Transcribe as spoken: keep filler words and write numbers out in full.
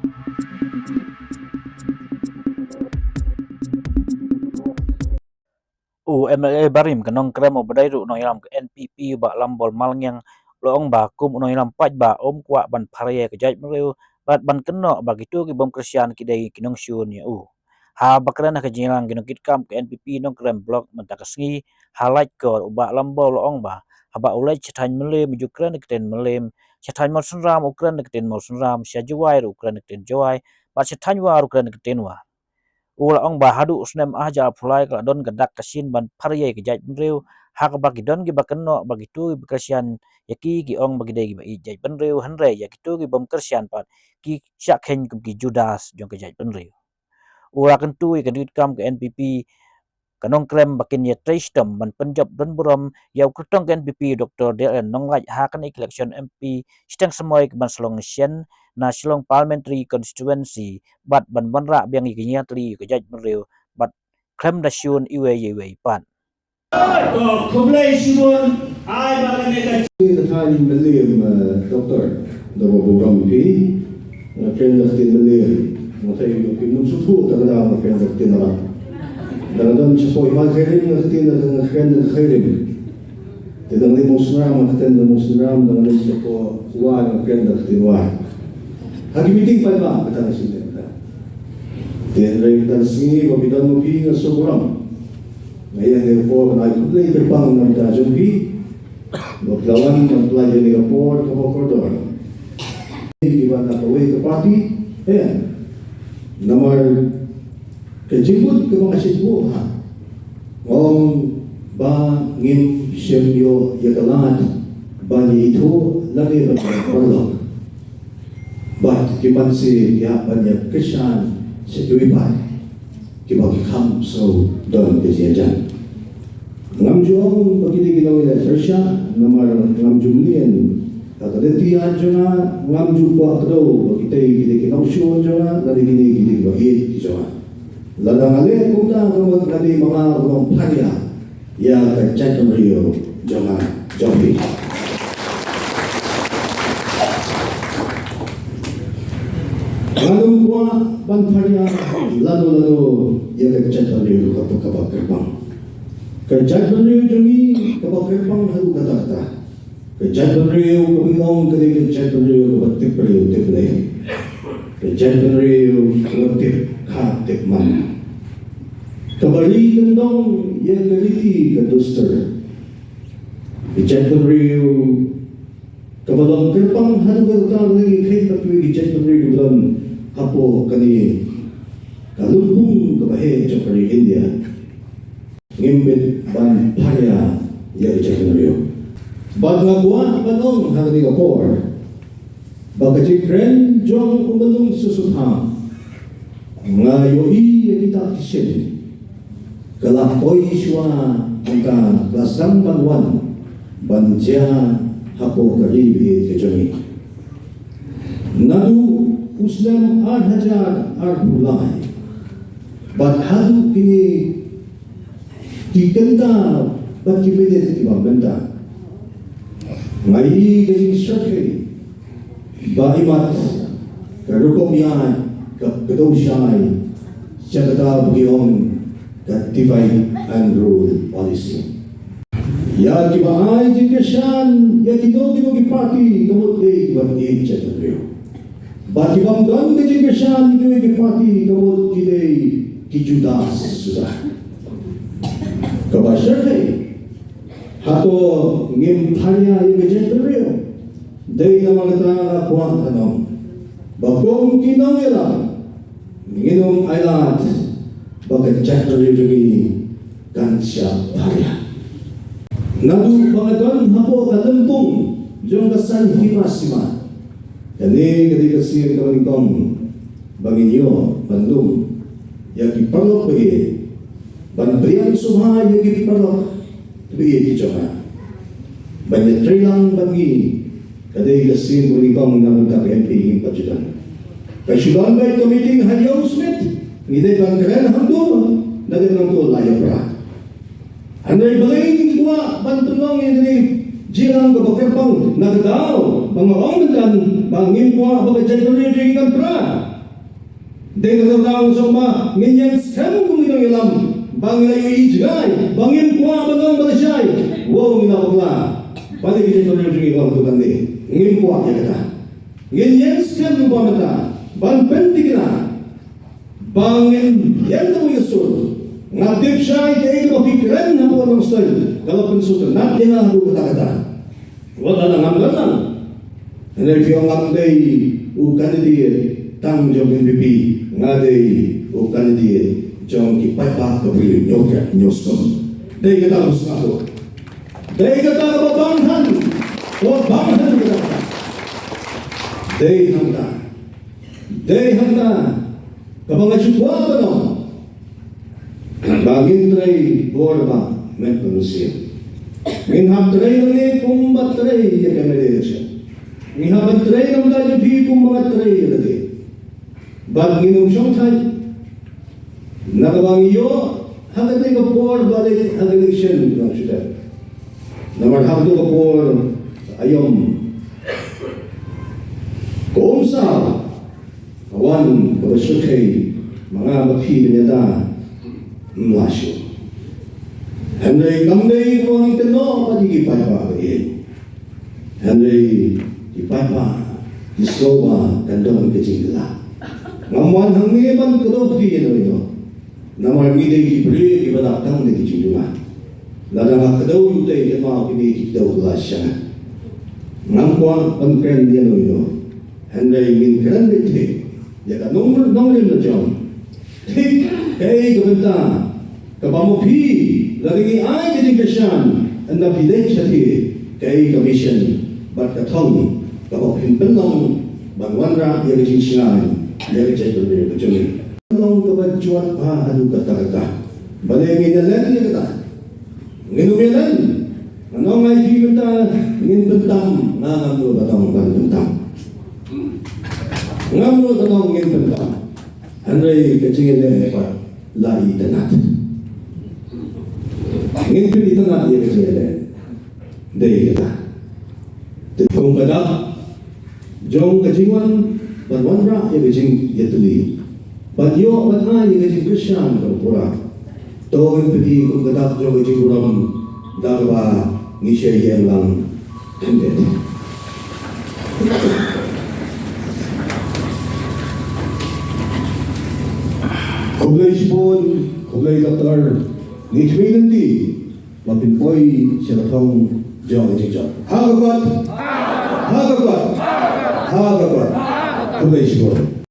U M L A barim ka Nongkrem uba dei ruh u nongïalam ka N P P u Bah Lambor Malngiang u la ong ba kum u nongïalam paidbah um kwah ban pharïa ïa ka jaitbynriew bad ban kynnoh ba kito ki bym Khristan ki dei ki nongshun ïa u. Haba kren ha ka jingïalang ki nongkitkam ka N P P Nongkrem Block mynta ka sngi ha Laitkor, u Bah Lambor u la ong ba haba u leit sha thaiñ Mylliem u ju kren da ka ktien Mylliem, sha thaiñ Mawsynram u kren da ka ktien Mawsynram, sha Jowai ruh u kren da ka ktien Jowai bad sha thaiñ War u kren da ka ktien War. U la ong ba haduh u snem ar hajar arphew lai ka la don ka dak ka shin ban pharïa ïa ka jaitbynriew, ha kaba ki don kiba kynnoh ba kito kiba Khristan ïa ki, ki ong ba ki dei kiba ïeit jaitbynriew, hynrei ïa kito ki bym Khristan pat ki shah kheiñ kum ki Judas jong ka jaitbynriew. U la kyntu ïa ka nongkitkam ka N P P ka Nongkrem ba kin ïatrei shitom ban pynjop don burom ïa u kyrtong ka N P P u Doktor D L N Nonglait ha kane ka election M P shiteng samoi kaban sa long shen na Shillong Parliamentary Constituency bad ban wanrah biang ïa ka jingïatylli ïa ka jaitbynriew bad khlem da shun iwei ïa iwei pat. To khublei shibun, ai ba kane ka Te ka thaiñ Mylliem, eh, Doktor, da ba burom phi, nga kren da ka ktien Mylliem, nga thei ba phi nym sngewthuh da kaba nga kren da ka ktien Arab. Da nga don shapoh Himar Khyrim nga kren da ka, nga kren da ka Khyrim. Te da nga leit Mawsynram nga kren da Mawsynram, da nga leit shapoh Wai nga kren da ka ktien Wai. Ha ki meeting paidbah kata nga shu leh kata. Te hynrei kata ka sngi ba phi don ma phi nga sngewburom. Nga ïa nga por ban ai khublei kyrpang na ka bynta jong phi. Ba phi la wan ban pynlait ïa kane ka por kaba kordor. Kiba na kawei ka party, eh, namar ka jingmut kaba nga sngewthuh ha, nga ong ba ngim shym ïoh ïa ka lad ban ïaithuh lane ban paralok bad ki mynsiem ki hap ban ïa kyrshan sha kiwei pat kiba ki kham sngewdon ka jingïajan. Ngam ju ong ba kine ki nongïaleh pyrshah, namar ngam ju mlien. Ha ka lynti aiñ jong nga, ngam ju kwah kdew ba kitei ki dei ki nongshun jong nga, lane kine ki dei kiba ïeit ki jong nga. Lada nga leh kumta, ka mut nga dei ma nga u nongpharia ïa ka jaitbynriew jong nga, jong phi. Ngam kwah ban pharia lano lano ïa ka jaitbynriew kaba, kaba kyrpang. Ka jaitbynriew jong ngi kaba kyrpang haduh katta katta. Ka jaitbynriew kaba ngi ong ka dei ka jaitbynriew kaba tip briew tip Blei. Ka jaitbynriew kaba tip khadduh tip man. Kaba ri kyndong ïa ka riti ka dustur. Ka jaitbynriew kaba long kyrpang haduh katta, ngi kheiñ bad kiwei ki jaitbynriew kiba don hapoh kane ka lympung kaba heh jong ka ri India. Ngim bit ban pharia ïa ka jaitbynriew. Bad nga kwah ban ong ha kane ka por ba ka jingkren jong u Mynnung Sesutha, nga ïohi ïa kita ki shin ka la poi shuwa, hangta ka la sdang ban wan ban jia hapoh ka ri baieit ka jong ngi. Naduh u snem ar hajar arphew lai bad haduh kine ki kynta bad ki minit kiba mynta, nga ïohi ka jingshyrkhei ba imat ka rukom ïaid kaba kdew shai sha kata ba ki ong ka divide and rule policy. Ïa kiba ai jingkyrshan ïa kino kino ki party ka mut dei kiba ïeit jaitbynriew. Bad ki bym don ka jingkyrshan ïa kiwei ki party ka mut ki dei ki Judas suda. Kaba shyrkhei, hato ngim pharia ïa ka jaitbynriew? Dei namar kata nga kwah ban ong ba kum ki nongïalam ngin ym ailad ba ka jaitbynriew jong ngi kan shah pharia. Naduh ba nga don hapoh ka lympung jong ka saiñ hima sima, kane ka dei ka sien kaba nyngkong ba ngin ïoh ban lum ïa ki paralok ba ïeit, ban pdiang sngewbha ïa ki paralok ba ïeit ki jong nga, ban ïatreilang bad ngi. Ka dei ka sien kaba nyngkong na ka bynta ka M P ngim pat ju don. Ka shu don beit ka meeting ha Ïew Smit, ngi dei ban kren hangto, na ka nangto la ïa pra. Hynrei balei ngim kwah ban pynlong ïa kane Jingïalang kaba kyrpang na ka daw ba nga ong mynta ba ngim kwah ba ka jaitbynriew jong ngi kan pra. Dei na ka daw jong ba ngin ïeng skhem kum ki nongïalam ba ngin ïohi jngai, ba ngim kwah ban ong ba lashai. Wow, ngin ïa bakla. Ba dei ka jaitbynriew jong ngi ka long kata kane. Ngim kwah ïa kata. Ngin ïeng skhem kumba mynta ban pynthikna. Ba ngin ïeng da kawei ka sur. Nga tip shai kaei kaba phi kren hapoh Nongstoiñ ka la pynsngewtynnat ïa nga haduh katta katta. Wat la ngam don lang. Hynrei phi ong ngam dei u candidate tang jong N P P, nga dei u candidate jong ki paidbah ka Bri Hynñiewtrep Hynñiewskum. Dei kata kaba sngewthuh. Dei kata kaba bang than. Kaba bang than kata. Dei hangta. Dei hangta kaba nga shu kwah ban ong ba ngin trei bor ba met ba mynsiem. Ngin hap trei lane kumba trei ïa ka M L A election. Ngin hap ban trei na ka bynta jong phi kumba nga trei ïa lade. Bad ngin ym shongthait na kaba ngi ïoh ha kane ka por ba leit ha ka election, ngan shu dep. Namar ha kato ka por aïom ka umsaw ka wan kaba shyrkhei ma nga bad phi ban ïada, ym lah shuh. Hynrei kam dei ba ngi kynnoh bad ki paidbah ba ïeit. Hynrei ki paidbah ki sngew ba kan don ka jingkylla. Ngam wan hangne ban kdew kti ïa no ïa no. Namar ngi dei ki briew kiba lap tang da ki jingduna. Lada nga kdew ïa utei, kynmaw kine ki kdew kylla sha nga. Ngam kwah ban kren ïa no ïa no. Hynrei ngin kren beit thik ïa ka nong, nongrim la jong. Thik kaei ka bynta kaba ma phi, lada ngi ai ka jingkyrshan, ynda phi leit shathie, kaei ka mission bad ka thong kaba phin pynlong ban wanrah ïa ka jingshngaiñ ïa ka jaitbynriew ka jong ngi. Long kaba jwat bha haduh katta katta. Balei ngin ïa len ïa kata? Ngin ym ïa len. Ngan ong ïa phi mynta, ngin pyntam. Nga ngam nud ban ong ban pyntam. Ngam nud ban ong ngin pyntam. Hynrei ka jingïaleh pat la itynnad. Ngin pynitynnad ïa ka jingïaleh. Dei kata. Te kum ka dak jong ka jingwan ban wanrah ïa ka jingïatylli, ban ïoh ban ai ïa ka jingkyrshan kaba pura. To ngin pyni kum ka dak jong ka jingburom da kaba ngi shah ïeng lang khyndiat. Khublei shibun, khublei Doctor. Ngi kyrmen lynti ba phin poi sha ka thong jong ka jingjop. Ha ka kot. Ha ka kot. Ha ka kot. Khublei shibun.